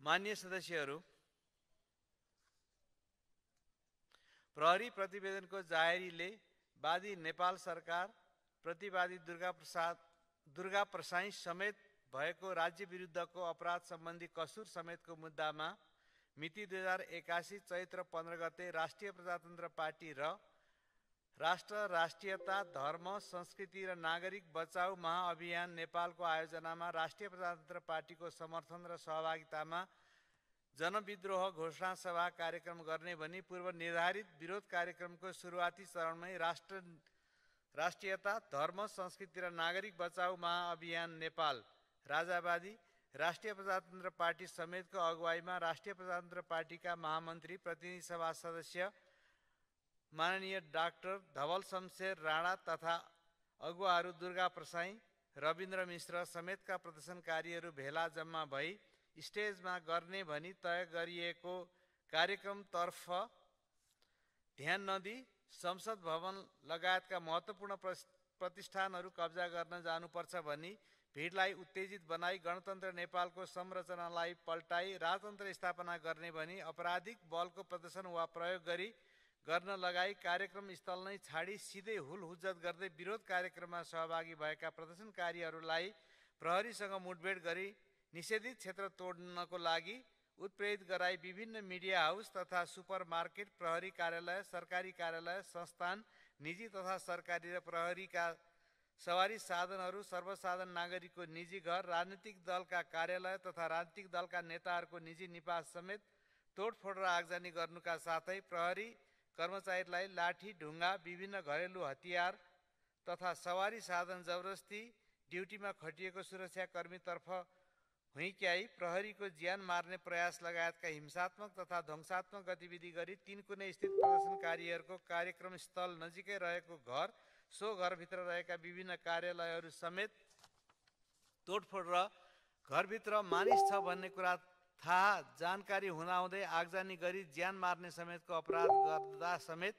मान्य सदस्यहरू, प्रहरी प्रतिवेदनको जाहेरीले वादी नेपाल सरकार, प्रतिवादी दुर्गा प्रसाई समेत भएको राज्य विरुद्धको अपराध सम्बन्धी कसुर समेतको मुद्दामा मिति 2081 चैत्र 15 गते राष्ट्रिय प्रजातन्त्र पार्टी र राष्ट्र, राष्ट्रियता, धर्म, संस्कृति र नागरिक बचाउ महाअभियान नेपालको आयोजनामा राष्ट्रिय प्रजातन्त्र पार्टीको समर्थन र सहभागितामा जनविद्रोह घोषणा सभा कार्यक्रम गर्ने भनी पूर्व निर्धारित विरोध कार्यक्रमको सुरुवाती चरणमै राष्ट्रियता, धर्म, संस्कृति र नागरिक बचाउ महाअभियान नेपाल, राजावादी, राष्ट्रिय प्रजातन्त्र पार्टी समेतको अगुवाईमा राष्ट्रिय प्रजातन्त्र पार्टीका महामन्त्री, प्रतिनिधि सभा सदस्य माननीय डाक्टर धवल शमशेर राणा तथा अगुवाहरू दुर्गा प्रसाई, रविन्द्र मिश्र समेतका प्रदर्शनकारीहरू भेला जम्मा भई स्टेजमा गर्ने भनी तय गरिएको कार्यक्रमतर्फ ध्यान नदिई संसद भवन लगायतका महत्त्वपूर्ण प्रतिष्ठानहरू कब्जा गर्न जानुपर्छ भनी भिडलाई उत्तेजित बनाई गणतन्त्र नेपालको संरचनालाई पल्टाई राजतन्त्र स्थापना गर्ने भनी आपराधिक बलको प्रदर्शन वा प्रयोग गर्न लगाई कार्यक्रम स्थल नै छाडी सिधै हुलहुज्जत गर्दै विरोध कार्यक्रममा सहभागी भएका प्रदर्शनकारीहरूलाई प्रहरीसँग मुठभेड गरी निषेधित क्षेत्र तोड्नको लागि उत्प्रेरित गराई विभिन्न मिडिया हाउस तथा सुपरमार्केट, प्रहरी कार्यालय, सरकारी कार्यालय, संस्थान, निजी तथा सरकारी र प्रहरीका सवारी साधनहरू, सर्वसाधारण नागरिकको निजी घर, राजनीतिक दलका कार्यालय तथा राजनीतिक दलका नेताहरूको निजी निवास समेत तोडफोड र आगजनी गर्नुका साथै प्रहरी कर्मचारीलाई लाठी, ढुङ्गा, विभिन्न घरेलु हतियार तथा सवारी साधन जबरजस्ती ड्युटीमा खटिएको सुरक्षाकर्मीतर्फ हुइक्याई प्रहरीको ज्यान मार्ने प्रयास लगायतका हिंसात्मक तथा ध्वंसात्मक गतिविधि गरी तीन कुने स्थित प्रदर्शनकारीहरूको कार्यक्रम स्थल नजिकै रहेको घर, सो घरभित्र रहेका विभिन्न कार्यालयहरू समेत तोडफोड र घरभित्र मानिस छ भन्ने कुरा थाहा जानकारी हुँदाहुँदै आगजनी गरी ज्यान मार्ने समेतको अपराध गर्दा समेत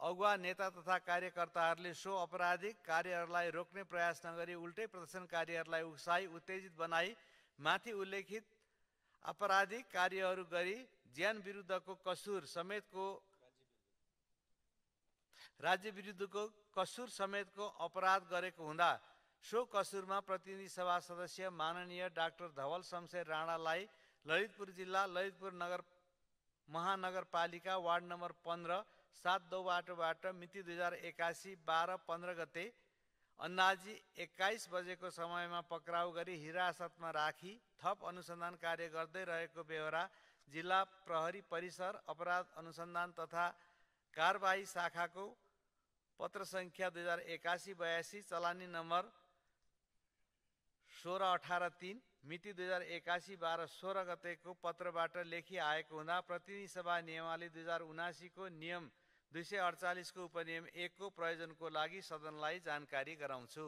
अगुवा नेता तथा कार्यकर्ताहरूले सो अपराधिक कार्यहरूलाई रोक्ने प्रयास नगरी उल्टै प्रदर्शनकारीहरूलाई उक्साई उत्तेजित बनाई माथि उल्लेखित आपराधिक कार्यहरू गरी ज्यान विरुद्धको कसुर समेतको राज्य विरुद्धको कसुर समेतको अपराध गरेको हुँदा सो कसुरमा प्रतिनिधि सभा सदस्य माननीय डाक्टर धवल शमशेर राणालाई ललितपुर जिल्ला ललितपुर महानगरपालिका वार्ड नम्बर 15 7 बाटोबाट मिति 2081 12-15 गते अन्दाजी 21 बजेको समयमा पक्राउ गरी हिरासतमा राखी थप अनुसन्धान कार्य गर्दै रहेको बेहोरा जिल्ला प्रहरी परिसर अपराध अनुसन्धान तथा कारबाही शाखाको पत्र संख्या 2081-82 चलानी नम्बर 1618-3 मिति 2081 12-16 गतेको पत्रबाट लेखी आएको हुँदा प्रतिनिधि सभा नियमावली 2079 को नियम 248 को उपनियम 1 को प्रयोजनको लागि सदनलाई जानकारी गराउँछु।